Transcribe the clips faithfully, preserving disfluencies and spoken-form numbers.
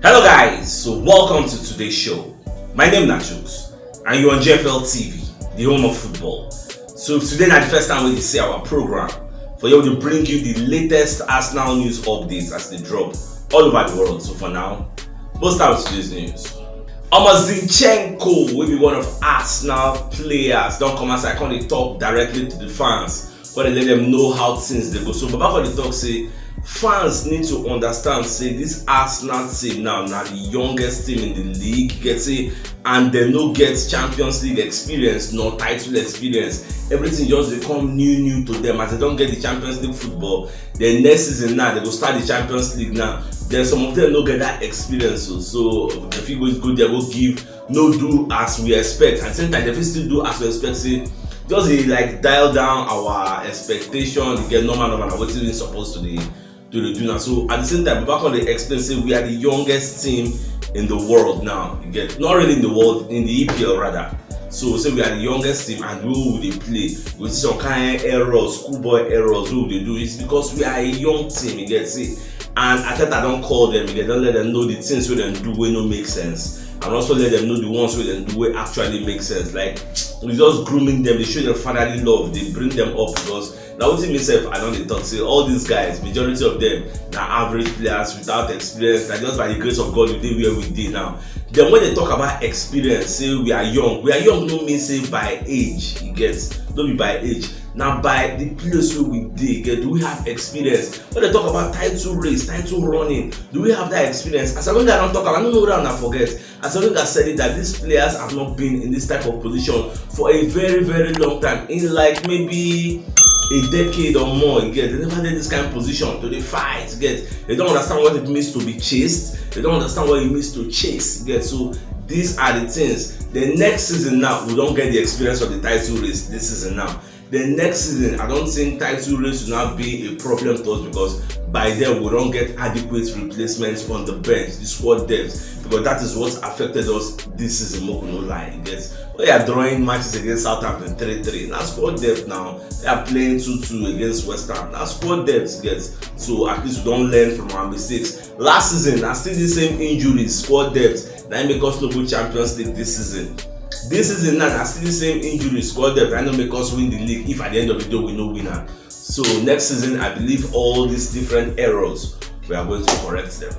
Hello guys, so welcome to today's show. My name na Chooks and you're on G F L T V, the home of football. So today na the first time we see our program. For you to bring you the latest Arsenal news updates as they drop all over the world. So for now, let's start with today's news. Omo Zinchenko, wey be one of Arsenal players, don come outside come dey talk directly to the fans, come dey let them know how things dey go. So Baba come dey talk say fans need to understand say this Arsenal team now na the youngest team in the league, get say, and dem no get Champions League experience nor title experience. Everything just dey come new new to them as they don get the Champions League football. Then next season now, they go start the Champions League now. Then some of them no get that experience, so, so they fit go go there go give no do as we expect. At the same time, they fit still do as we expect. Say just dey like dial down our expectation. You get normal normal na wetin we supposed to dey to dey do now. So at the same time, Baba come dey explain say we are the youngest team in the world now. You get, not really in the world, in the E P L rather. So say we are the youngest team and we will dey play. We see some kind errors, schoolboy errors wey we dey do. It's because we are a young team, you get, see. And Arteta don call them, you get, don let them know the things wey dem do wey no make sense. And also let them know the ones wey dem do wey actually make sense. Like, we just grooming them, dey show them fatherly love, dey bring them up because na wetin me sef I don dey talk say all these guys, majority of them na average players without experience. Na just by the grace of God we dey where we dey now. Then when they talk about experience, say we are young. We are young no mean say by age, you get, no be by age. Na by the place wey we dey, get, do we have experience? When they talk about title race, title running, do we have that experience? As I don talk am, I no know whether una forget. As Wenger said it that these players have not been in this type of position for a very, very long time. In like maybe a decade or more, you get, they never dey this kind of position to dey fight, you get. They don't understand what it means to be chased. They don't understand what it means to chase, you get. So these are the things. The next season now, we don get the experience of the title race this season now. The next season, I don think title race will not be a problem to us because by then we don get adequate replacements on the bench, the squad depth, because that is what affected us this season. Make we no lie, you get. When you are drawing matches against Southampton three three, na squad depth now. They are playing two two against West Ham, na squad depth, you get. So at least we don learn from our mistakes. Last season, na still the same injuries, squad depth, na im make us no go Champions League this season. This season now, na still the same injuries, squad depth, na im no make us win the league. If at the end of the day we no win am, so next season I believe all these different errors, we are going to correct them.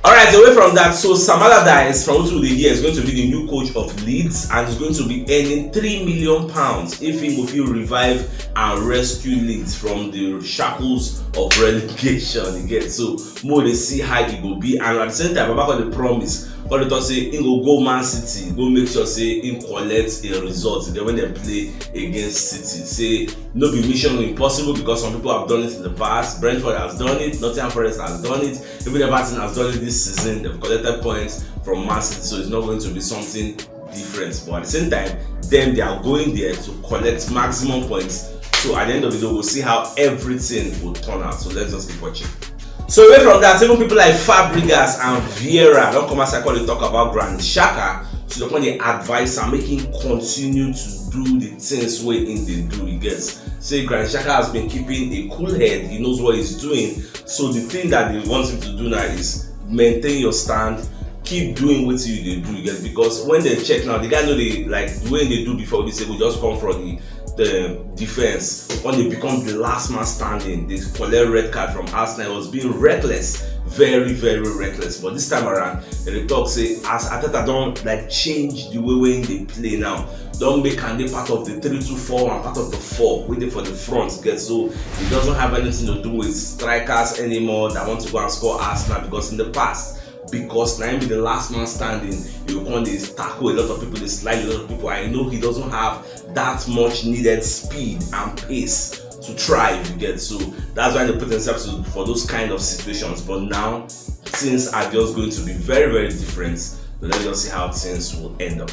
All right, away from that, so Sam Allardyce, from wetin we dey hear, is going to be the new coach of Leeds and is going to be earning three million pounds if he go fit revive and rescue Leeds from the shackles of relegation again. So make we dey see how e go be. And at the same time, Baba come dey promise, come dey talk say he go go Man City, go make sure say he collect a result. Then when they play against City, say no be mission impossible because some people have done it in the past. Brentford has done it, Nottingham Forest has done it, even Everton has done it this season. They've collected points from Man City, so it's not going to be something different. But at the same time, them, they are going there to collect maximum points. So at the end of the day, we'll see how everything will turn out. So let's just keep watching. So away from that, even people like Fabregas and Vieira don come outside come dey talk about Granit Xhaka. So they come dey advise am make he continue to do the things wey he dey do. You get, say Granit Xhaka has been keeping a cool head. He knows what he's doing. So the thing that they want him to do now is maintain your stand, keep doing wetin you dey do, you get, because when they check now, the guy no dey like the way they do before. Be say we just come from the the defense, when they become the last man standing, they collect red card from Arsenal. It was being reckless, very, very reckless. But this time around, they talk say as Arteta don like change the way wey they play now, don make am dey part of the three two four and part of the four wey dey for the front, get, so he doesn't have anything to do with strikers anymore that want to go and score Arsenal, because in the past, because na him be the last man standing, you go come dey tackle a lot of people, dey slide a lot of people. I know he doesn't have that much needed speed and pace to thrive, you get. So that's why they put themselves to, for those kind of situations. But now things are just going to be very, very different. So let's just see how things will end up.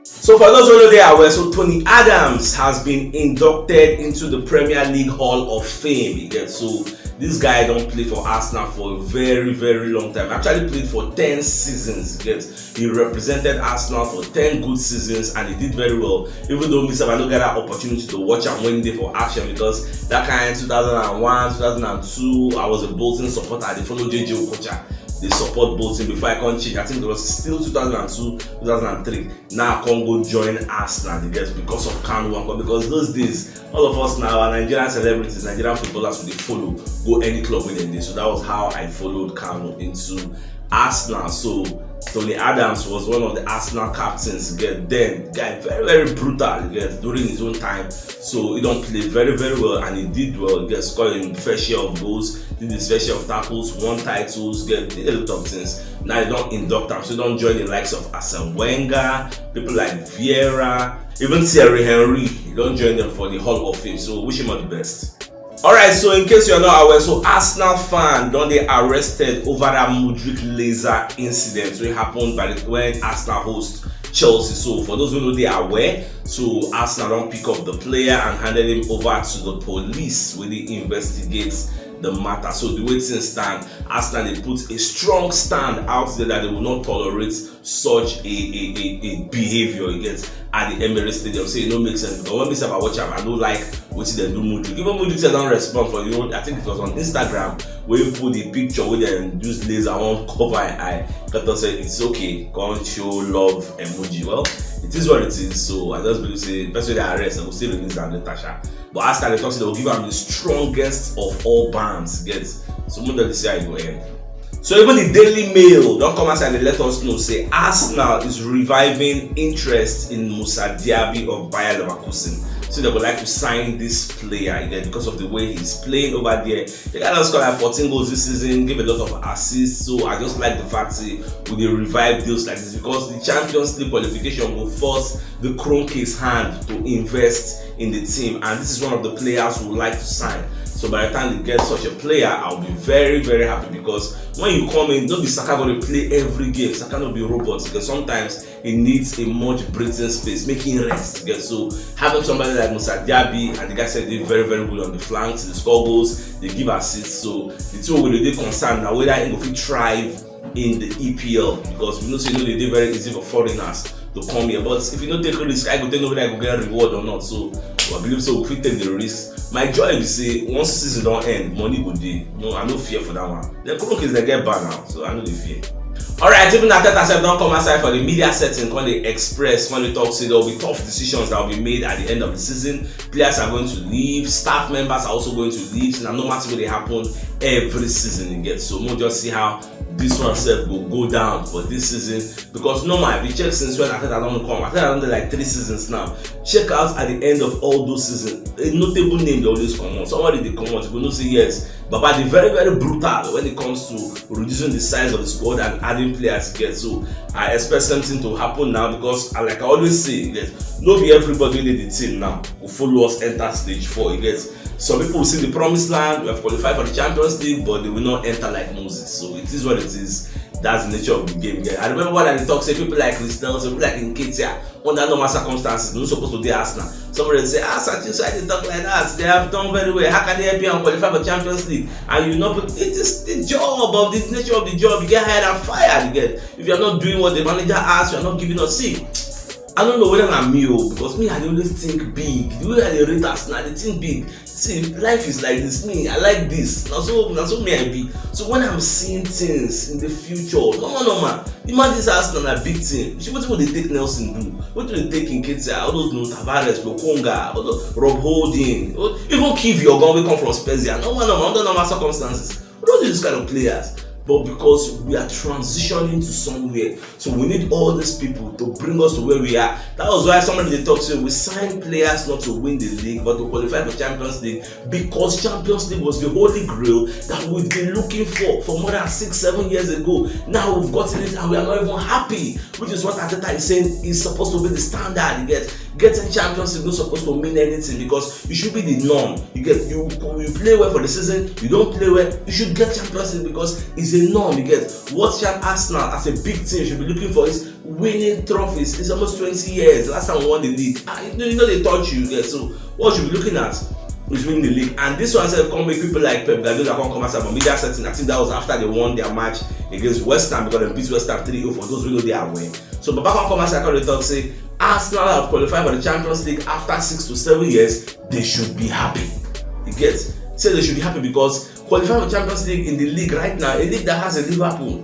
So for those who no dey aware, so Tony Adams has been inducted into the Premier League Hall of Fame. You get, so this guy don play for Arsenal for a very, very long time. Actually played for ten seasons. You get, he represented Arsenal for ten good seasons and he did very well. Even though me sef I no get that opportunity to watch am when he dey for action, because that kind two thousand and one, two thousand and two, I was a Bolton supporter. I dey follow J J Okocha. dey support Bolton before I come change. I think it was still two thousand and two, two thousand and three. Now I come go join Arsenal, you get, because of Kanu Nwankwo. Because those days, all of us now, our Nigerian celebrities, Nigerian footballers, we dey follow go any club wey dem dey. So that was how I followed Kanu into Arsenal. So Tony Adams was one of the Arsenal captains, you get, then guy very, very brutal, you get, during his own time. So he don play very, very well, and he did well. He get, score him fair share of goals, did his fair share of tackles, won titles, get, did a lot of things. Now he don induct am, so he don join the likes of Arsene Wenger, people like Vieira, even Thierry Henry. He don join them for the Hall of Fame. So wish him all the best. Alright, so in case you're not aware, so Arsenal fan don dey arrested over that Mudryk laser incident wey happen by the, when Arsenal host Chelsea. So for those who no dey aware, so Arsenal don pick up the player and handed him over to the police wey dey investigate the matter. So the way things stand, Arsenal dey put a strong stand out there that they will not tolerate such a a a a behaviour, you get, at the Emirates Stadium. Say e no make sense, because when me sef I watch am, I no like wetin dem do Mudryk. Even Mudryk sef don respond for him own, I think it was on Instagram, wey he put the picture wey dem use laser wan cover him eye. Come talk say it's okay, come show love emoji. Well, it is what it is. So I just believe say person wey dem arrest, dem go still release am later sha. But Arsenal dey talk say dem go give am the strongest of all bans, get. So make dem dey see how e go end. So even the Daily Mail don come outside dey let us know say Arsenal is reviving interest in Moussa Diaby of Bayer Leverkusen. So they would like to sign this player, you get, because of the way he's playing over there. The guy don score like fourteen goals this season, give a lot of assists. So I just like the fact say we dey revive deals like this, because the Champions League qualification go force the Kroenkes hand to invest in the team, and this is one of the players we would like to sign. So by the time they get such a player, I'll be very, very happy, because when you come in, no be Saka go dey play every game. Saka no be robot, because sometimes he needs a much breathing space, make him rest. Get, so having somebody like Moussa Diaby, and the guy sef dey very, very good on the flanks, dey score goals, dey give assists. So the thing wey we dey concerned na whether he go fit thrive in the E P L, because we know say e no dey dey very easy for foreigners to come here. But if you no take risk, I go take know whether I go get reward or not. So I believe say we fit take the risk. My joy be say once season don end, money go dey. No, I no fear for that one. The Kroenkes dey get bar now, so I no dey fear. Alright, even Arteta sef don come outside for the media setting, come dey express, come dey talk say there will be tough decisions that will be made at the end of the season. Players are going to leave, staff members are also going to leave. So na normal thing wey dey happen every season, you get. So we'll just see how this one sef go go down for this season, because normal, if you check since when Arteta don come, Arteta don dey like three seasons now. Check out at the end of all those seasons, a notable name dey always comot. Somebody dey comot, you go know say yes, Baba dey very, very brutal when it comes to reducing the size of the squad and adding players, you get. So I expect something to happen now, because I, like I always say, you get, no be everybody wey dey the team now go follow us enter stage four, you get. Some people will see the promised land, we have qualified for the Champions League, but they will not enter like Moses. So it is what it is. That's the nature of the game. You get. I remember when I dey talk say people like Christensen, people like Nketiah, under normal circumstances, no suppose to dey Arsenal. Somebody say, "Ah, Sachi, so I dey talk like that. They have done very well. How can they help you and qualify for Champions League?" And you know, it is the job of the nature of the job. You get hired and fired. You get, if you are not doing what the manager asks, you are not giving us. See, I don't know whether na me o, because me, I dey always think big. The way I dey rate Arsenal, I dey think big. See, life is like this. Me, I like this. Na so, na so me I be. So when I'm seeing things in the future, normal, normal. Imagine say Arsenal na big team. Shey wetin we dey take Nelson do? Wetin we dey take Nketiah? All those, no, Tavares, Lokonga, all those, Rob Holding, even Kivior wey come from Spezia. Normal, normal, under normal circumstances, we don't need this kind of players. But because we are transitioning to somewhere, so we need all these people to bring us to where we are. That was why somebody dey talk say we sign players not to win the league, but to qualify for Champions League, because Champions League was the holy grail that we've been looking for for more than six, seven years ago. Now we've gotten it and we are not even happy, which is what Arteta is saying is supposed to be the standard. You get, getting Champions League is not supposed to mean anything, because it should be the norm. You get, you, you play well for the season, you don't play well, you should get Champions League, because it's a norm. You get, what Arsenal as a big team should be looking for is winning trophies. It's almost twenty years last time we won the league. Ah, you know, you know they touch you, you get. So what you be looking at is winning the league. And this one sef come make people like Pep Guardiola come come outside for media setting. I think that was after they won their match against West Ham, because they beat West Ham three oh, for those who know they are aware. So Baba come come outside, come dey talk say Arsenal have qualified for the Champions League after six to seven years. They should be happy. You get? Say they should be happy because Qualify for Champions League in the league right now, a league that has a Liverpool,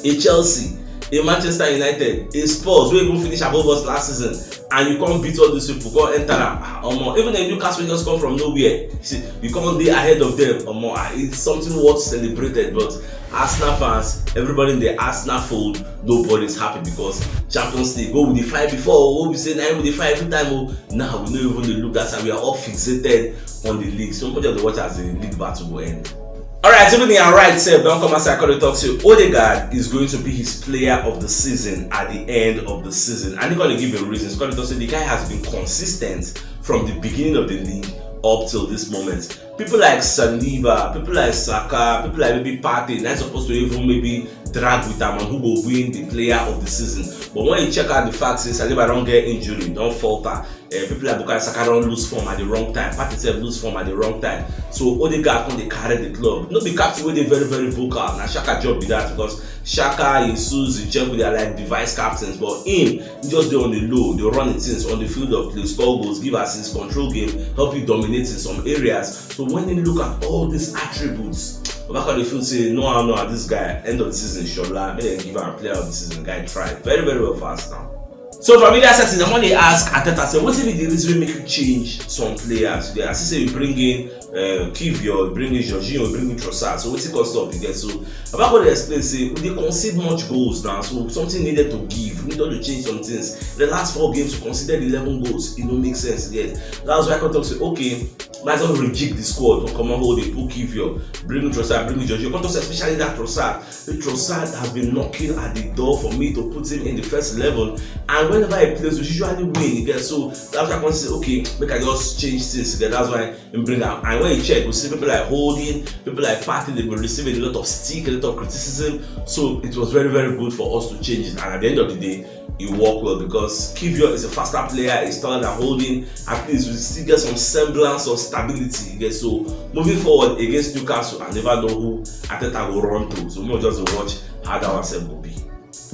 a Chelsea, a Manchester United, a Spurs wey even finish above us last season, and you come beat all these people, come enter am. Ah, omo, even a Newcastle just come from nowhere, see, you come dey ahead of them. Omo, ah, it's something worth celebrated. But Arsenal fans, everybody in the Arsenal fold, nobody is happy because Champions League, go with the fight before, go be say na we dey fight every time. Oh, now we no even dey look that side. We are all fixated on the league. So nobody dey watch as the league battle go end. All right, so the right self don come outside, come dey talk say Odegaard is going to be his player of the season at the end of the season, and he gonna give a reason. Come dey talk say the guy has been consistent from the beginning of the league up till this moment. People like Saliba, people like Saka, people like maybe Partey, not supposed to even maybe drag with am on who go win the player of the season. But when you check out the fact say Saliba don get injury, don falter, uh, people like Bukayo Saka don lose form at the wrong time. Partey sef lose form at the wrong time. So Odegaard come dey carry the club. No be captain wey dey very, very vocal. Na Xhaka job be that, because Xhaka, Jesus, Zinchenko, they are like the vice captains, but him, he just dey on the low, dey run the things on the field of play, score goals, give assists, control game, help you dominate in some areas. So when you look at all these attributes, Obaka dey feel say no, no, this guy, end of the season, Shola, make dem give am player of the season, guy try very, very well for Arsenal. So for media setting, I wan dey ask Arteta say, wetin be the reason wey make you change some players? As you say, you bring in uh, Kivior, you bring in Jorginho, you bring in Trossard. So wetin come stop you get? So Baba go dey explain say we dey concede much goals now, so something needed to give. We need to change some things. The last four games, we conceded eleven goals. It no make sense again. That's why I come talk say, okay, let's just rejig the squad. Come on, hold it, put Kivior, bring in Trossard, bring in Jorginho. Come talk say especially that Trossard. The Trossard has been knocking at the door for me to put him in the first eleven. And whenever he plays, we usually win. You get? So that's why I come say, okay, make I just change things. You get? That's why him bring am. And when you check, you see people like Holding, people like Partey, they will receive a lot of stick, a lot of criticism. So it was very, very good for us to change it. And at the end of the day, it worked well because Kivior is a faster player, he's taller than Holding. At least we still get some semblance of stability. You get? So moving forward against Newcastle, I never know who Arteta go run to. So we'll just watch how that one sef go be.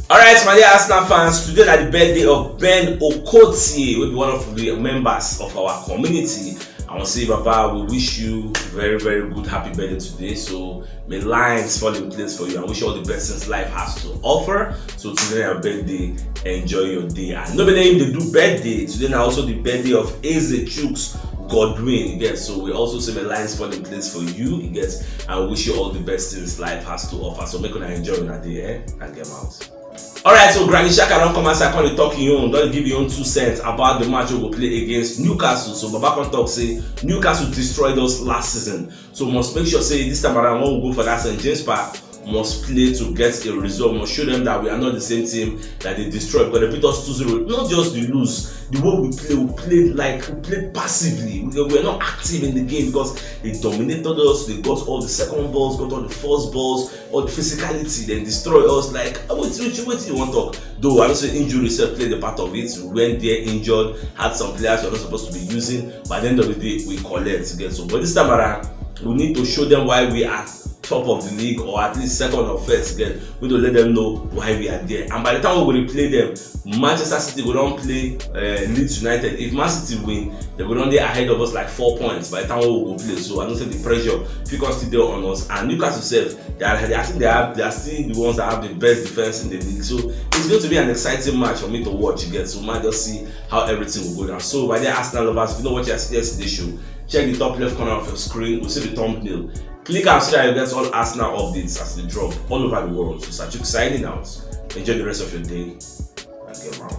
All right, my dear Arsenal fans, today na the birthday of Ben Okotie, wey be one of the members of our community. I wan say, Baba, we wish you very, very good happy birthday today. So may lines fall in place for you. I wish you all the best things life has to offer. So today na your birthday, enjoy your day. And no be only him dey do birthday, today na also the birthday of Eze Chuks Godwin. You get? So we also say may lines fall in place for you. You get? I wish you all the best things life has to offer. So make una enjoy una day, eh? And get out. All right, so Granit Xhaka don come outside, come dey talk him own, don give him own two cents about the match we go play against Newcastle. So Baba come talk say Newcastle destroyed us last season. So must make sure say this time around when we go for that St James Park, must play to get a result, must show them that we are not the same team that they destroyed, because they beat us two zero. Not just the lose, the way we play, we played like, we played passively. We were not active in the game because they dominated us. They got all the second balls, got all the first balls, all the physicality, then destroy us. Like, what, what, what you want to talk? Though I know say injury sef play the part of it. We went there injured, had some players we're not supposed to be using. By the end of the day, we collect again. So, but this time around, we need to show them why we are top of the league, or at least second or first again. We need to let them know why we are there. And by the time we replay them, Manchester City go don play uh, Leeds United. If Man City win, they go don dey ahead of us like four points by the time we go play. So I know say the pressure fit come still dey on us. And Newcastle sef, they are, they, I think they have, they are still the ones that have the best defense in the league. So it's going to be an exciting match for me to watch again. So man, just see how everything will go down. So my dear Arsenal lovers, if you no watch yesterday's show, check the top left corner of your screen. We see the thumbnail. Click am so that you get all Arsenal updates as they drop all over the world. So Sachuk signing out. Enjoy the rest of your day and get well.